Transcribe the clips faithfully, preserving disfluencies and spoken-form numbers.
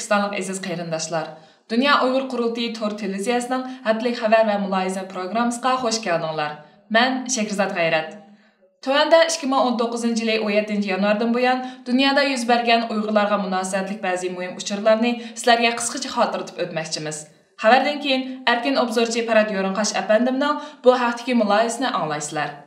تۈركىستانلىق ئەزىز قېرىنداشلار، دۇنيا ئۇيغۇر قۇرۇلتىيى تور تېلېۋىزىيەسىنىڭ ھەپتىلىك خەۋەر ۋە مۇلاھىزە پروگراممىسىغا خوش كەلدىڭلار. مەن شەھرىزات غەيرەت. تۆۋەندە ئىككى مىڭ ئون توققۇزىنچى يىلى ئون يەتتىنچى يانۋاردىن بۇيان دۇنيادا يۈز بەرگەن ئۇيغۇرلارغا مۇناسىۋەتلىك بەزى مۇھىم ئۇچۇرلارنى سىلەرگە قىسقىچە خاتىرىلىتىپ ئۆتمەكچىمىز. خەۋەردىن كېيىن ئەركىن ئوبزورچى پەرھات يورۇنقاش ئەپەندىمنىڭ بۇ ھەقتىكى مۇلاھىزىسىنى ئاڭلايسىلەر.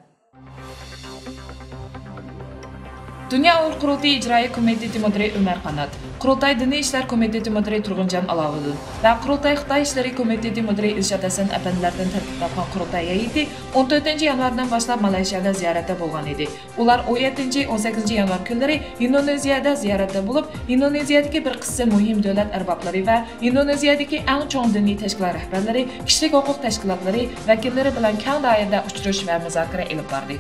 دۇنيا ئۇيغۇر قۇرۇلتىيى ئىجرائىيە كومىتېتى مۇدىرى ئۆمەر قانات، قۇرۇلتاي دىنىي ئىشلار كومىتېتى مۇدىرى تۇرغۇنجان ئالاۋۇدۇن ۋە قۇرۇلتاي خىتاي ئىشلىرى كومىتېتى مۇدىرى ئىلشات ھەسەن ئەپەندىلەردىن تەركىب تاپقان قۇرۇلتاي ھەيئىتى ئون تۆتىنچى يانۋاردىن باشلاپ مالايشىيادا زىيارەتتە بولغان ئىدى. ئۇلار ئون يەتتىنچى، ئون سەككىزىنچى يانۋار كۈنلىرى ئىندونېزىيەدە زىيارەتتە بولۇپ، ئىندونېزىيەدىكى بىر قىسىم مۇھىم دۆلەت ئەربابلىرى ۋە ئىندونېزىيەدىكى ئەڭ چوڭ دىنىي تەشكىلات رەھبەرلىرى، كىشىلىك ھوقۇق تەشكىلاتلىرى ۋەكىللىرى بىلەن كەڭ دائىرىدە ئۇچرىشىش ۋە مۇزاكىرە ئېلىپ باردى.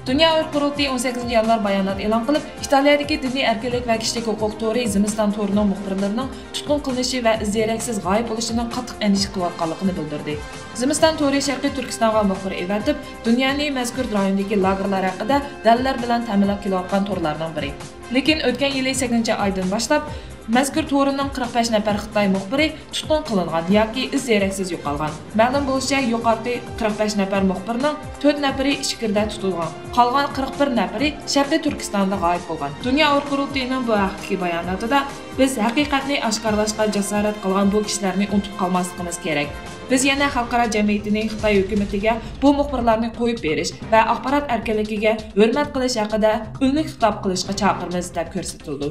دۇنيا ئۇيغۇر قۇرۇلتىيى ئون سەككىزىنچى يانۋار بايانات ئېلان قىلىپ، ئىتالىيەدىكى دىنىي ئەركىنلىك ۋە كىشىلىك ھوقۇق تورى زىمىستان تورىنىڭ مۇخبىرلىرىنىڭ تۇتقۇن قىلىنىشى ۋە ئىز دېرەكسىز غايىب بولۇشىدىن قاتتىق ئەندىشە قىلىۋاتقانلىقىنى بىلدۈردى. زىمىستان تورى شەرقىي تۈركىستانغا مۇخبىر ئەۋەتىپ، دۇنيانى مەزكۇر رايوندىكى لاگېرلار ھەققىدە دەلىللەر بىلەن تەمىنلەپ كېلىۋاتقان تورلارنىڭ بىرى. لېكىن ئۆتكەن يىلى سەككىزىنچى ئايدىن باشلاپ، مەزكۇر تورىنىڭ قىرىق بەش نەپەر خىتاي مۇخبىرى تۇتقۇن قىلىنغان ياكى ئىز دېرەكسىز يوقالغان. مەلۇم بولۇشىچە، يۇقىرىقى قىرىق بەش نەپەر مۇخبىرنىڭ تۆت نەپىرى ئىچكىرىدە تۇتۇلغان، قالغان قىرىق بىر نەپىرى شەرقىي تۈركىستاندا غايىب بولغان. دۇنيا ئۇيغۇر قۇرۇلتىيىنىڭ بۇ ھەقتىكى باياناتىدا، بىز ھەقىقەتنى ئاشكارىلاشقا جاسارەت قىلغان بۇ كىشىلەرنى ئۇنتۇپ قالماسلىقىمىز كېرەك. بىز يەنە خەلقئارا جەمئىيىتىنى خىتاي ھۆكۈمىتىگە بۇ مۇخبىرلارنى قويۇپ بېرىش ۋە ئاخبارات ئەركىنلىكىگە ھۆرمەت قىلىش ھەققىدە ئۈنلۈك خىتاب قىلىشقا چاقىرىمىز، دەپ كۆرسىتىلدى.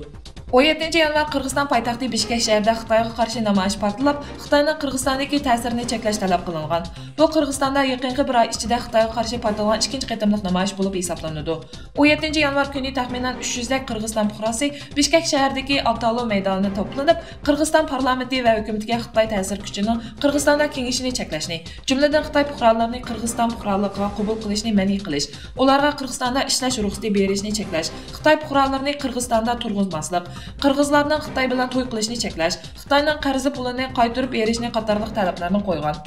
ئون يەتتىنچى يانۋار قىرغىزىستان پايتەختى بىشكەك شەھىرىدە خىتايغا قارشى نامايىش پارتلاپ، خىتاينىڭ قىرغىزىستاندىكى تەسىرىنى چەكلەش تەلەپ قىلىنغان. بۇ قىرغىزىستاندا يېقىنقى بىر ئاي ئىچىدە خىتايغا قارشى پارتلىغان ئىككىنچى قېتىملىق نامايىش بولۇپ ھېسابلىنىدۇ. ئون يەتتىنچى يانۋار كۈنى تەخمىنەن ئۈچ يۈزدەك قىرغىزىستان پۇقراسى بىشكەك شەھىرىدىكى ئابتالو مەيدانىدا توپلىنىپ، قىرغىزىستان پارلامېنتى ۋە ھۆكۈمىتىگە خىتاي تەسىر كۈچىنىڭ قىرغىزىستاندا كېڭىيىشىنى چەكلەشنى، جۈملىدىن خىتاي پۇقرالىرىنى قىرغىزىستان پۇقرالىقىغا قوبۇل قىلىشنى مەنئى قىلىش، ئۇلارغا قىرغىزىستاندا ئىشلەش رۇخسىتى بېرىشنى چەكلەش، خىتاي پۇقرالىرىنى قىرغىزىستاندا تۇرغۇزماسلىق، قىرغىزلارنىڭ خىتاي بىلەن توي قىلىشىنى چەكلەش، خىتاينىڭ قەرزى پۇلىنى قايتۇرۇپ بېرىشنى قاتارلىق تەلەپلەرنى قويغان.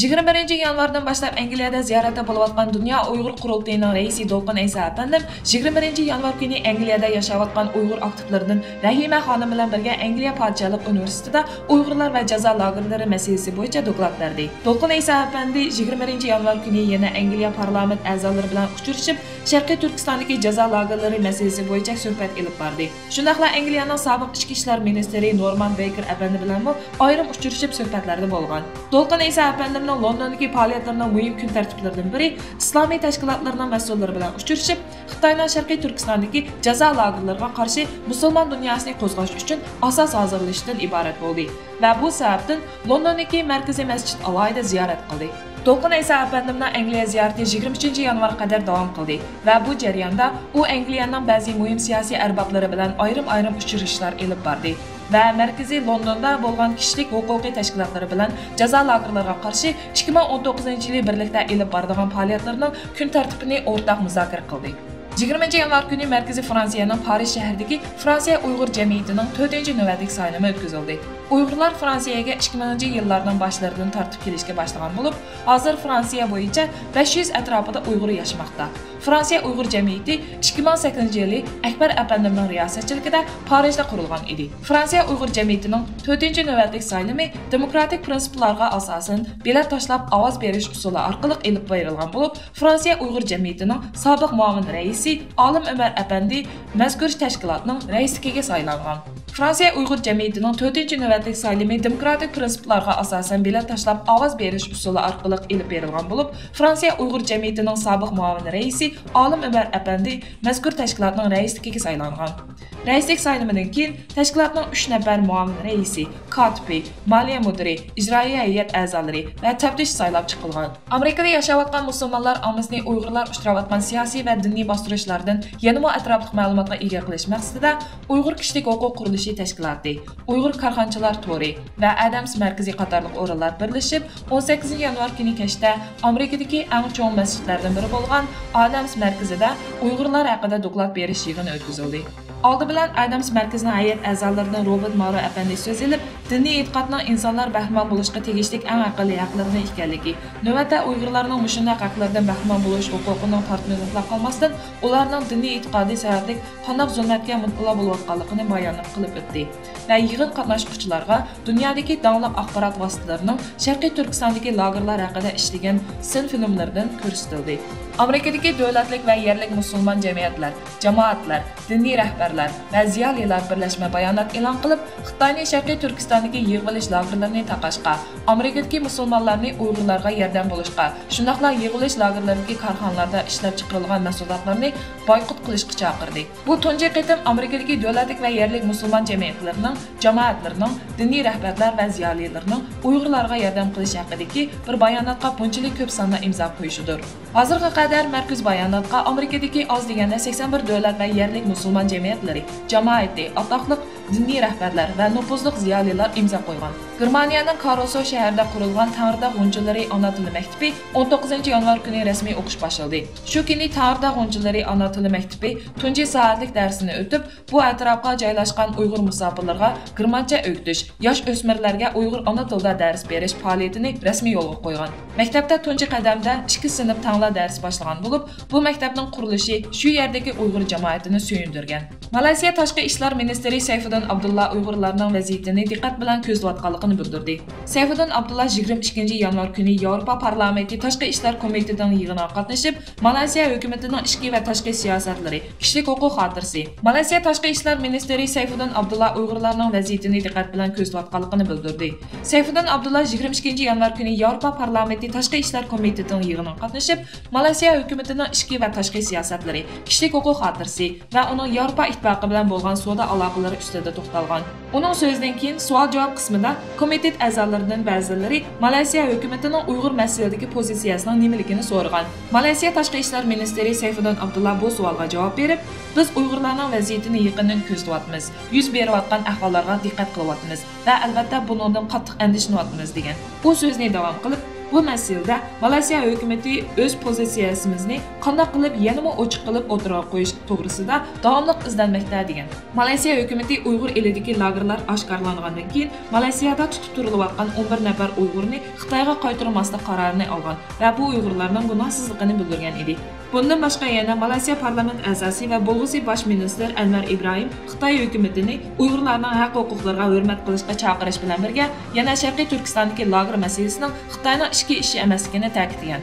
يىگىرمە بىرىنچى يانۋاردىن باشلاپ ئەنگلىيەدە زىيارەتتە بولۇۋاتقان دۇنيا ئۇيغۇر قۇرۇلتىيىنىڭ رەئىسى دولقۇن ئەيسا ئەپەندىم يىگىرمە بىرىنچى يانۋار كۈنى ئەنگلىيەدە ياشاۋاتقان ئۇيغۇر ئاكتىپلىرىدىن رەھىمە خانىم بىلەن بىرگە ئەنگلىيە پادىشاھلىق ئۇنىۋېرسىتېتىدا ئۇيغۇرلار ۋە جازا لاگېرلىرى مەسىلىسى بويىچە دوكلات بەردى. دولقۇن ئەيسا ئەپەندى يىگىرمە بىرىنچى يانۋار كۈنى يەنە ئەنگلىيە پارلامېنت ئەزالىرى بىلەن ئۇچرىشىپ، شەرقىي تۈركىستاندىكى جازا لاگېرلىرى مەسىلىسى بويىچە سۆھبەت ئېلىپ باردى. شۇنداقلا ئەنگلىيەنىڭ سابىق ئىچكى ئىشلار مىنىستىرى نورمان بېيكېر ئەپەندى بىلەنمۇ ئايرىم ئۇچرىشىپ سۆھبەتلەردە بولغان. دولقۇن ئەيسا ئەپەندىمنىڭ لوندوندىكى پائالىيەتلىرىنىڭ مۇھىم كۈن تەرتىپلىرىدىن بىرى ئىسلامىي تەشكىلاتلىرىنىڭ مەسئۇللىرى بىلەن ئۇچرىشىپ، خىتاينىڭ شەرقىي تۈركىستاندىكى جازا لاگېرلىرىغا قارشى مۇسۇلمان دۇنياسىنى قوزغاش ئۈچۈن ئاساس ھازىرلىشىشتىن ئىبارەت بولدى ۋە بۇ سەۋەبتىن لوندوندىكى مەركىزىي مەسچىت ئالاھىدە زىيارەت قىلدى. دولقۇن ئەيسا ئەپەندىمنىڭ ئەنگلىيە زىيارىتى يىگىرمە ئۈچىنچى يانۋارغا قەدەر داۋام قىلدى ۋە بۇ جەرياندا ئۇ ئەنگلىيەنىڭ بەزى مۇھىم سىياسىي ئەربابلىرى بىلەن ئايرىم-ئايرىم ئۇچرىشىشلار ئېلىپ باردى ۋە مەركىزى لوندوندا بولغان كىشىلىك ھوقۇقىي تەشكىلاتلىرى بىلەن جازا لاگېرلىرىغا قارشى ئىككى مىڭ ئون توققۇزىنچى يىلى بىرلىكتە ئېلىپ بارىدىغان پائالىيەتلىرىنىڭ كۈن تەرتىپىنى ئورتاق مۇزاكىرە قىلدى. يىگىرمىنچى يانۋار كۈنى مەركىزىي فرانسىيەنىڭ پارىژ شەھىرىدىكى فرانسىيە ئۇيغۇر جەمئىيىتىنىڭ تۆتىنچى نۆۋەتلىك سايلىمى ئۆتكۈزۈلدى. ئۇيغۇرلار فرانسىيەگە ئىككى مىڭىنچى يىللارنىڭ باشلىرىدىن تارتىپ كېلىشكە باشلىغان بولۇپ، ھازىر فرانسىيە بويىچە بەش يۈز ئەتراپىدا ئۇيغۇر ياشىماقتا. فرانسىيە ئۇيغۇر جەمئىيىتى ئىككى مىڭ سەككىزىنچى يىلى ئەكبەر ئەپەندىمنىڭ رىياسەتچىلىكىدە پارىژدا قۇرۇلغان ئىدى. فرانسىيە ئۇيغۇر جەمئىيىتىنىڭ تۆتىنچى نۆۋەتلىك سايلىمى دېموكراتىك پىرىنسىپلارغا ئاساسەن بېلەت تاشلاپ ئاۋاز بېرىش ئۇسۇلى ئارقىلىق ئېلىپ بېرىلغان بولۇپ، فرانسىيە ئۇيغۇر جەمئىيىتىنىڭ سابىق مۇئاۋىن رەئىسى ئالىم ئۆمەر ئەپەندى مەزكۇر تەشكىلاتنىڭ رەئىسلىكىگە سايلانغان. فرانسىيە ئۇيغۇر جەمئىيىتىنىڭ تۆتىنچى نۆۋەتلىك سايلىمى دېموكراتىك پىرىنسىپلارغا ئاساسەن بېلەت تاشلاپ ئاۋاز بېرىش ئۇسۇلى ئارقىلىق ئېلىپ بېرىلغان بولۇپ، فرانسىيە ئۇيغۇر جەمئىيىتىنىڭ سابىق مۇئاۋىن رەئىسى ئالىم ئۆمەر ئەپەندى مەزكۇر تەشكىلاتنىڭ رەئىسلىكىگە سايلانغان. رەئىسلىك سايلىمىدىن كېيىن، تەشكىلاتنىڭ ئۈچ نەپەر مۇئاۋىن رەئىسى، كاتىپى، مالىيە مۇدىرى، ئىجرائىيە ھەيئەت ئەزالىرى ۋە تەپتىش سايلاپ چىقىلغان. ئامېرىكىدا ياشاۋاتقان مۇسۇلمانلار ئاممىسىنى ئۇيغۇرلار ئۇچراۋاتقان سىياسىي ۋە دىنىي باستۇرۇشلاردىن يەنىمۇ ئەتراپلىق مەلۇماتقا ئىگە قىلىش مەقسىتىدە، ئۇيغۇر كىشىلىك ھوقۇق قۇرۇلۇشى تەشكىلاتى، ئۇيغۇر كارخانىچىلار تورى ۋە ئادەمس مەركىزى قاتارلىق ئورۇنلار بىرلىشىپ، ئون سەككىزىنچى يانۋار كۈنى كەچتە ئامېرىكىدىكى ئەڭ چوڭ مەسچىتلەردىن بىرى بولغان ئادەمس مەركىزىدە ئۇيغۇرلار ھەققىدە دوكلات بېرىش يىغىنى ئۆتكۈزۈلدى. ئالدى بىلەن ئادەمس مەركىزىنىڭ ھەيئەت ئەزالىرىدىن روبېرت مارو ئەپەندى سۆز ئېلىپ، دىنىي ئېتىقادنىڭ ئىنسانلار بەھرىمەن بولۇشقا تېگىشلىك ئەڭ ئەقەللىي ھەقلىرىدىن ئىكەنلىكى، نۆۋەتتە ئۇيغۇرلارنىڭ مۇشۇنداق ھەقلىرىدىن بەھرىمەن بولۇش ھوقۇقىنىڭ تارتىنىدىلا قالماستىن، ئۇلارنىڭ دىنىي ئېتىقادى سەۋەبلىك قانداق زۇلمەتكە مۇپتىلا بولۇۋاتقانلىقىنى بايانات قىلىپ ئۆتتى ۋە يىغىن قاتناشقۇچىلارغا دۇنيادىكى داڭلىق ئاخبارات ۋاسىتىلىرىنىڭ شەرقىي تۈركىستاندىكى لاگېرلار ھەققىدە ئىشلىگەن سىن فىلىملىرىدىن كۆرسىتىلدى. ئامېرىكىدىكى دۆلەتلىك ۋە يەرلىك مۇسۇلمان جەمئىيەتلەر، جامائەتلەر، دىنىي رەھبەرلەر ۋە زىيالىيلار بىرلەشمە بايانات ئېلان قىلىپ، خىتاينى شەرقىي تۈركىستاندىكى يىغىۋېلىش لاگېرلىرىنى تاقاشقا، ئامېرىكىدىكى مۇسۇلمانلارنى ئۇيغۇرلارغا ياردەم بولۇشقا، شۇنداقلا يىغىۋېلىش لاگېرلىرىدىكى كارخانىلاردا ئىشلەپچىقىرىلغان مەھسۇلاتلارنى بايقۇت قىلىشقا چاقىردى. بۇ تۇنجى قېتىم ئامېرىكىدىكى دۆلەتلىك ۋە يەرلىك مۇسۇلمان جەمئىيەتلىرىنىڭ، جامائەتلىرىنىڭ، دىنىي رەھبەرلەر ۋە زىيالىيلىرىنىڭ ئۇيغۇرلارغا ياردەم قىلىش ھەققىدىكى بىر باياناتقا بۇنچىلىك كۆپ ساندا ئىمزا قويۇشىدۇر. ھازىرغا قەدەر مەركىزىي باياناتقا ئامېرىكىدىكى ئاز دېگەندە سەكسەن بىر دۆلەت ۋە يەرلىك مۇسۇلمان جەمئىيەتلىرى، جامائىتى، ئاتاقلىق دىنىي رەھبەرلەر ۋە نوپۇزلۇق زىيالىيلار ئىمزا قويغان. گېرمانىيەنىڭ كارلسروھ شەھىرىدە قۇرۇلغان تەڭرىتاغ غۇنچىلىرى ئانا تىلى مەكتىپى ئون توققۇزىنچى يانۋار كۈنى رەسمىي ئوقۇش باشلىدى. شۇ كۈنى تەڭرىتاغ غۇنچىلىرى ئانا تىلى مەكتىپى تۇنجى سائەتلىك دەرسىنى ئۆتۈپ، بۇ ئەتراپقا جايلاشقان ئۇيغۇر مۇساپىرلىرىغا گېرمانچە ئۆگىتىش، ياش ئۆسمۈرلەرگە ئۇيغۇر ئانا تىلىدا دەرس بېرىش پائالىيىتىنى رەسمىي يولغا قويغان. مەكتەپتە تۇنجى قەدەمدە ئىككى سىنىپ تەڭلا دەرس باشلىغان بولۇپ، بۇ مەكتەپنىڭ قۇرۇلۇشى شۇ يەردىكى ئۇيغۇر جامائىتىنى سۆيۈندۈرگەن. مالايسىيا تاشقى ئىشلار مىنىستىرى سەيفۇدىن ئابدۇللا ئۇيغۇرلارنىڭ ۋەزىيىتىنى دىققەت بىلەن كۆزىتىۋاتقانلىقىنى بىلدۈردى. سەيفۇدىن ئابدۇللا يىگىرمە ئىككىنچى يانۋار كۈنى ياۋروپا پارلامېنتى تاشقى ئىشلار كومىتېتىنىڭ يىغىنىغا قاتنىشىپ، مالايسىيا ھۆكۈمىتىنىڭ ئىچكى ۋە تاشقى سىياسەتلىرى، كىشىلىك ھوقۇق خاتىرىسى. مالايسىيا تاشقى ئىشلار مىنىستىرى سەيفۇدىن ئابدۇللا ئۇيغۇرلارنىڭ ۋەزىيىتىنى دىققەت بىلەن كۆزىتىۋاتقانلىقىنى بىلدۈردى. سەيفۇدىن ئابدۇللا يىگىرمە ئىككىنچى يانۋار كۈنى ياۋروپا پارلامېنتى تاشقى ئىشلار كومىتېتىنىڭ يىغىنىغا قاتنىشىپ، مالايسىيا ھۆكۈمىتىنىڭ ئىچكى ۋە تاشقى سىياسەتلىرى، كىشىلىك ھوقۇق خاتىرىسى ۋە ئۇنىڭ ياۋروپا ئىتتىپاقى بىلەن بولغان سودا ئالاقىلىرى ئۈستىدە توختالغان. ئۇنىڭ سۆزىدىن كېيىن سوئال-جاۋاب قىسمىدا كومىتېت ئەزالىرىدىن بەزىلىرى مالايسىيا ھۆكۈمىتىنىڭ ئۇيغۇر مەسىلىدىكى پوزىتسىيەسىنىڭ نېمىلىكىنى سورىغان. مالايسىيا تاشقى ئىشلار مىنىستىرى سەيفۇدىن ئابدۇللا بۇ سوئالغا جاۋاب بېرىپ، بىز ئۇيغۇرلارنىڭ ۋەزىيىتىنى يېقىندىن كۆزىتىۋاتىمىز، يۈز بېرىۋاتقان ئەھۋاللارغا دىققەت قىلىۋاتىمىز ۋە ئەلۋەتتە بۇنىڭدىن قاتتىق ئەندىشىلىنىۋاتىمىز، دېگەن. ئۇ سۆزىنى داۋام قىلىپ، بۇ مەسىلىدە مالايسىيا ھۆكۈمىتى ئۆز پوزىتسىيەسىمىزنى قانداق قىلىپ يەنىمۇ ئوچۇق قىلىپ ئوتتۇرىغا قويۇش توغرىسىدا داۋاملىق ئىزدەنمەكتە، دېگەن. مالايسىيا ھۆكۈمىتى ئۇيغۇر ئېلىدىكى لاگېرلار ئاشكارىلانغاندىن كېيىن، مالايسىيادا تۇتۇپ تۇرۇلۇۋاتقان ئون بىر نەپەر ئۇيغۇرنى خىتايغا قايتۇرماسلىق قارارىنى ئالغان ۋە بۇ ئۇيغۇرلارنىڭ گۇناھسىزلىقىنى بىلدۈرگەن ئىدى. بۇندىن باشقا يەنە مالايسىيا پارلامېنت ئەزاسى ۋە بولغۇسى باش مىنىستىر ئەنۋەر ئىبراھىم خىتاي ھۆكۈمىتىنى ئۇيغۇرلارنىڭ ھەق ھوقۇقلىرىغا ھۆرمەت قىلىشقا چاقىرىش بىلەن بىرگە، يەنە شەرقىي تۈركىستاندىكى لاگېر مەسىلىسىنىڭ خىتاينىڭ ئىچكى ئىشى ئەمەسلىكىنى تەكىتلىگەن.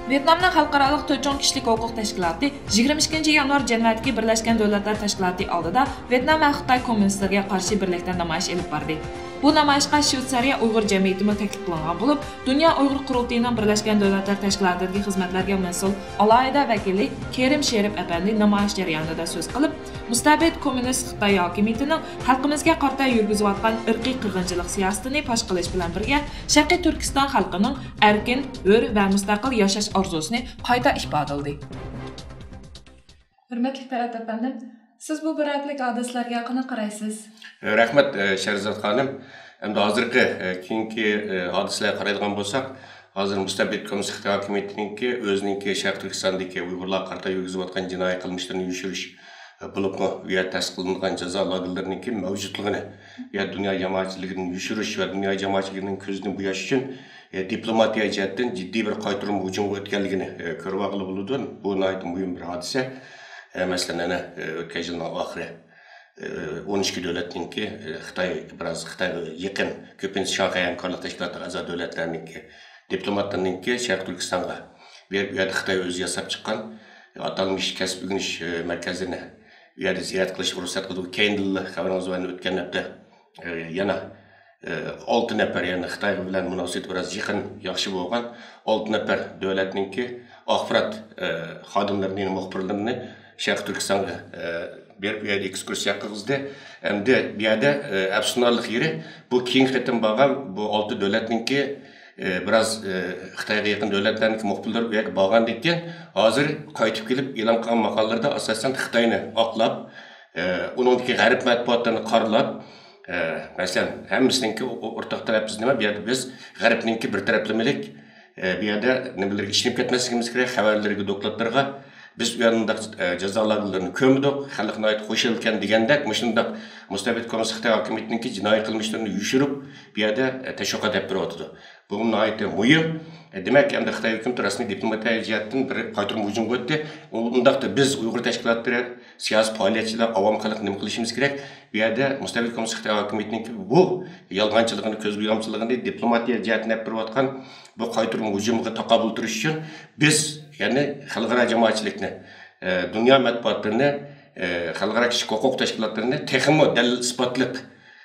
ۋيېتنامنىڭ خەلقئارالىق تۆت چوڭ كىشىلىك ھوقۇق تەشكىلاتى يىگىرمە ئىككىنچى يانۋار جەنۋەدىكى بىرلەشكەن دۆلەتلەر تەشكىلاتى ئالدىدا ۋيېتنام ۋە خىتاي كوممۇنىستلىرىغا قارشى بىرلىكتە نامايىش ئېلىپ باردى. بۇ نامايىشقا شۋېتسارىيە ئۇيغۇر جەمئىيىتىمۇ تەكلىپ قىلىنغان بولۇپ، دۇنيا ئۇيغۇر قۇرۇلتىيىنىڭ بىرلەشكەن دۆلەتلەر تەشكىلاتىدىكى خىزمەتلەرگە مەسئۇل ئالاھىدە ۋەكىلى كېرىم شېرىپ ئەپەندى نامايىش جەريانىدا سۆز قىلىپ، مۇستەبىت كوممۇنىست خىتاي ھاكىمىيىتىنىڭ خەلقىمىزگە قارىتا يۈرگۈزۈۋاتقان ئىرقىي قىرغىنچىلىق سىياسىتىنى پاش قىلىش بىلەن بىرگە، شەرقىي تۈركىستان خەلقىنىڭ ئەركىن، ھۆر ۋە مۇستەقىل ياشاش ئارزۇسىنى قايتا ئىپادىلىدى. ھۆرمەتلىك پەرھات ئەپەندىم، سىز بۇ بىر ھەپتىلىك ھادىسىلەرگە قانداق قارايسىز؟ رەھمەت، شەھرىزات خانىم. ئەمدى ھازىرقى، كېيىنكى ھادىسىلەرگە قارايدىغان بولساق، ھازىر مۇستەبىت كوممۇنىست خىتاي ھاكىمىيىتىنىڭكى ئۆزىنىڭكى شەرقىي تۈركىستاندىكى ئۇيغۇرلارغا قارىتا يۈرگۈزۈۋاتقان جىنايى قىلمىشلىرىنى يوشۇرۇش بولۇپمۇ، بۇ يەردە تەسىس قىلىنغان جازا لاگېرلىرىنىڭكى مەۋجۇتلۇقىنى، بۇ يەردە دۇنيا جامائەتچىلىكىنى يوشۇرۇش ۋە دۇنيا جامائەتچىلىكىنىڭ كۆزىدىن بۇياش ئۈچۈن، دىپلوماتىيە جەھەتتىن جىددىي بىر قايتۇرما ھۇجۇمغا ئۆتكەنلىكىنى كۆرۈۋالغىلى بولىدۇ. بۇ ناھايىتى مۇھىم بىر ھادىسە. مەسىلەن، ئەنە ئۆتكەن يىلنىڭ ئاخىرى ئون ئىككى دۆلەتنىڭكى، خىتاي، بىراز خىتايغا يېقىن، كۆپىنچىسى شاڭخەي ھەمكارلىق تەشكىلاتىغا ئەزا دۆلەتلەرنىڭكى دىپلوماتلىرىنىڭكى شەرقىي تۈركىستانغا بېرىپ، ئۇ يەردە خىتاي ئۆزى ياساپ چىققان ئاتالمىش كەسىپ ئۆگىنىش مەركەزىنى ئۇ يەردە زىيارەت قىلىشقا رۇخسەت قىلدى. كېيىندىنلا خەۋىرىڭىز بار، ئۆتكەن ھەپتە، ئە، يەنە، ئە، ئالتە نەپەر، يەنى خىتاي بىلەن مۇناسىۋىتى بىراز يېقىن، ياخشى بولغان ئالتە نەپەر دۆلەتنىڭكى ئاخبارات، ئە، خادىملىرىنى، مۇخبىرلىرىنى شەرقىي تۈركىستانغا، ئە، بېرىپ، ئۇ يەردە ئېكسكۇرسىيە قىلغۇزدى. ئەمدى بۇ يەردە، ئە، ئەپسۇسلىنارلىق يېرى، بۇ كېيىنكى قېتىم بارغان بۇ ئالتە دۆلەتنىڭكى ئى، بىراز، ئى، خىتايغا يېقىن دۆلەتلەرنىڭكى مۇخبىرلىرى ئۇ يەرگە بارغاندىن كېيىن، ھازىر قايتىپ كېلىپ ئېلان قىلغان ماقالىلىرىدە ئاساسەن خىتاينى ئاقلاپ، ئى، ئۇنىڭدىكى غەرب مەتبۇئاتلىرىنى قارىلاپ، ئى، مەسىلەن، ھەممىسىنىڭكى ئو-، ئو-، ئورتاق تەرىپىمىز نېمە؟ بۇ يەردە بىز غەربنىڭكى بىر تەرەپلىمىلىك، ئى، بۇ يەردە نېمىلەرگە ئىشىنىپ كەتمەسلىكىمىز كېرەك، خەۋەرلىرىگە، دوكلاتلىرىغا، بىز ئۇ يەردە مۇنداق، ئە، جازا لاگېرلىرىنى كۆرمىدۇق، خەلق ناھايىتى خۇشالكەن دېگەندەك، مۇشۇنداق مۇستەبىت كوممۇنىست خىتاي ھاكىمىيىتىنىڭكى جىنايى قىلمىشلىرىنى يوشۇرۇپ، بۇ يەردە، ئە، تەشۋىقات ئېلىپ بېرىۋاتىدۇ. بۇ ناھايىتى مۇھىم. ئە، دېمەك، ئەمدى خىتاي ھۆكۈمىتى رەسمىي دىپلوماتىيە جەھەتتىن بىر قايتۇرما ھۇجۇمغا ئۆتتى. ئۇنداقتا بىز ئۇيغۇر تەشكىلاتلىرى، سىياسىي پائالىيەتچىلەر، ئاۋام خەلق نېمە قىلىشىمىز كېرەك؟ بۇ يەردە مۇستەبىت كوممۇنىست خىتاي ھاكىمىيىتىنىڭكى بۇ يالغانچىلىقىنى، كۆز بويامچىلىقىنى دىپلوماتىيە جەھەتتىن ئېلىپ بېرىۋاتقان بۇ قايتۇرما ھۇجۇمغا تاقابىل تۇرۇش ئۈچۈن بىز، يەنى خەلقئارا جامائەتچىلىكنى، ئە، دۇنيا مەتبۇئاتلىرىنى، ئە، خەلقئارا كىشىلىك ھوقۇق تەشكىلاتلىرىنى تېخىمۇ دەلىل ئىسپاتلىق،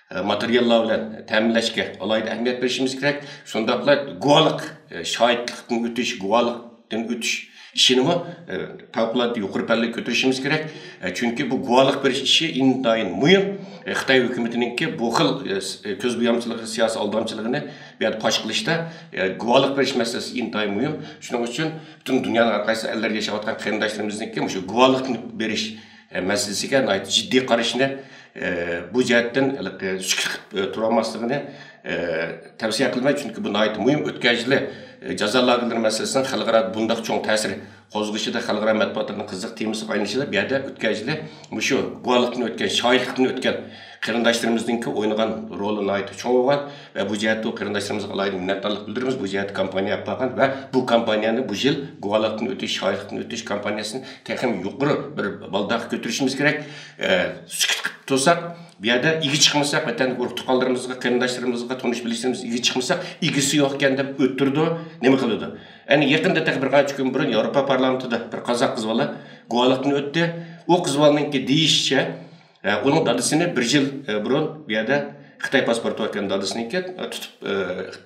ئە، ماتېرىياللار بىلەن تەمىنلەشكە ئالاھىدە ئەھمىيەت بېرىشىمىز كېرەك. شۇنداقلا گۇۋاھلىق، ئە، شاھىتلىقتىن ئۆتۈش، گۇۋاھلىقتىن ئۆتۈش ئىشىنىمۇ، ئە، پەۋقۇلئاددە يۇقىرى پەللىگە كۆتۈرۈشىمىز كېرەك. ئە، چۈنكى بۇ گۇۋاھلىق بېرىش ئىشى ئىنتايىن مۇھىم. ئە، خىتاي ھۆكۈمىتىنىڭكى بۇ خىل، ئە، س-، ئە، كۆز بويامچىلىقى، سىياسىي ئالدامچىلىقىنى بۇ يەردە پاش قىلىشتا، ئە، گۇۋاھلىق بېرىش مەسىلىسى ئىنتايىن مۇھىم. شۇنىڭ ئۈچۈن پۈتۈن دۇنيانىڭ ھەر قايسى ئەللەردە ياشاۋاتقان قېرىنداشلىرىمىزنىڭكى مۇشۇ گۇۋاھلىقنى بېرىش، ئە، مەسىلىسىگە ناھايىتى جىددىي قارىشىنى، ئە، بۇ جەھەتتىن ھېلىقى سۈكۈت قىلىپ، ئە، تۇرالماسلىقىنى، ئە، تەۋسىيە قىلىمەن. چۈنكى بۇ ناھايىتى مۇھىم. ئۆتكەن يىلى، ئە، جازا لاگېرلىرى مەسىلىسىنىڭ خەلقئارا بۇنداق چوڭ تەسىر قوزغىشىدا، خەلقئارا مەتبۇئاتلارنىڭ قىزىق تېمىسىغا ئايلىنىشىدا، بۇ يەردە ئۆتكەن يىلى مۇشۇ گۇۋاھلىقتىن ئۆتكەن، شاھىتلىقتىن ئۆتكەن قېرىنداشلىرىمىزنىڭكى ئوينىغان رولى ناھايىتى چوڭ بولغان ۋە بۇ جەھەتتە ئۇ قېرىنداشلىرىمىزغا ئالاھىدە مىننەتدارلىق بىلدۈرىمىز. بۇ جەھەتتە كامپانىيە ئېلىپ بارغان ۋە بۇ كامپانىيەنى بۇ يىل گۇۋاھلىقتىن ئۆتۈش، شاھىتلىقتىن ئۆتۈش كامپانىيەسىنى تېخىمۇ يۇقىرى بىر بالداققا كۆتۈرۈشىمىز كېرەك. ئە، سۈكۈت قىلىپ تۇرساق، بۇ يەردە ئىگە چىقمىساق، ۋەتەندىكى ئۇرۇق تۇغقانلىرىمىزغا، قېرىنداشلىرىمىزغا، تونۇش بىلىشلىرىمىزغا ئىگە چىقمىساق، ئىگىسى يوقكەن دەپ ئۆتتۈرىدۇ، نېمە قىلىدۇ؟ ئەنە يېقىندا تېخى بىر قانچە كۈن بۇرۇن ياۋروپا پارلامېنتىدا بىر قازاق قىز بالا گۇۋاھلىقتىن ئۆتتى. ئۇ قىز بالىنىڭكى دېيىشىچە، ئە، ئۇنىڭ دادىسىنى بىر يىل، ئە، بۇرۇن بۇ يەردە خىتاي پاسپورتى بار ئىكەن دادىسىنىڭكى، ئە، تۇتۇپ، ئە،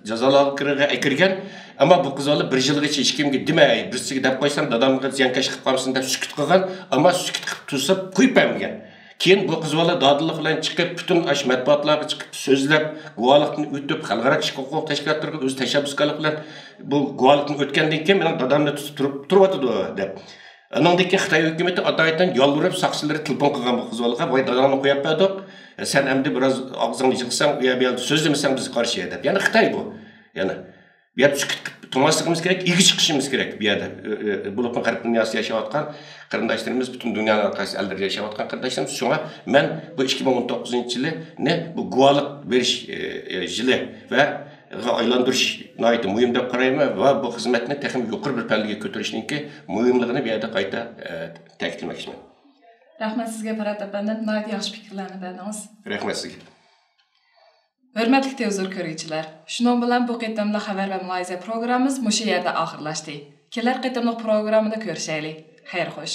جازا لاگېرىغا ئەكىرگەن. ئەمما بۇ قىز بالا بىر يىلغىچە ھېچكىمگە دېمەي، بىرسىگە دەپ قويسام، دادامغا زىيانكەش قىلىپ قالمىسۇن دەپ سۈكۈت قىلغان. ئەمما سۈكۈت قىلىپ تۇرسا، قويۇپ بەرمىگەن. كېيىن بۇ قىز بالا دادىللىق بىلەن چىقىپ، پۈتۈن ئاشۇ مەتبۇئاتلارغا چىقىپ سۆزلەپ، گۇۋاھلىقتىن ئۆتۈپ، خەلقئارا كىشىلىك ھوقۇق تەشكىلاتلىرىغا ئۆزى تەشەببۇسكارلىق بىلەن بۇ گۇۋاھلىقتىن ئۆتكەندىن كېيىن مېنىڭ دادامنى تۇتۇپ تۇرۇپ، تۇرۇۋاتىدۇ دەپ. ئانىڭدىن كېيىن خىتاي ھۆكۈمىتى ئاتايىتەن يالۋۇرۇپ ساقچىلىرى تېلېفون قىلغان بۇ قىز بالىغا، ۋاي داداڭنى قويۇپ بەردۇق، سەن ئەمدى بىراز ئاغزىڭنى يىغساڭ، ئۇ يەر بۇ يەردە سۆزلىمىسەڭ بىز قارشى دەپ. يەنە خىتاي بۇ. يەنە بۇ يەردە سۈكۈت قىلىپ تۇرماسلىقىمىز كېرەك، ئىگە چىقىشىمىز كېرەك بۇ يەردە. ئۆ-، ئۆ-، بولۇپمۇ غەرب دۇنياسىدا ياشاۋاتقان قېرىنداشلىرىمىز، پۈتۈن دۇنيانىڭ ھەر قايسى ئەللىرىدە ياشاۋاتقان قېرىنداشلىرىمىز. شۇڭا مەن بۇ ئىككى مىڭ ئون توققۇزىنچى يىلىنى بۇ گۇۋاھلىق بېرىش، ئە، ئە، يىلى ۋە غا ئايلاندۇرۇش ناھايىتى مۇھىم دەپ قارايمەن ۋە بۇ خىزمەتنى تېخىمۇ يۇقىرى بىر پەللىگە كۆتۈرۈشنىڭكى مۇھىملىقىنى بۇ يەردە قايتا، ئە، تەكىتلىمەكچىمەن. رەھمەت سىزگە، پەرھات ئەپەندىم. ناھايىتى ياخشى پىكىرلەرنى بەردىڭىز. رەھمەت سىزگە. ھۆرمەتلىك تېلېۋىزور كۆرگۈچىلەر، شۇنىڭ بىلەن بۇ قېتىملىق خەۋەر ۋە مۇلاھىزە پروگراممىمىز مۇشۇ يەردە ئاخىرلاشتى. كېلەر قېتىملىق پروگراممىدا كۆرۈشەيلى. خەير خوش.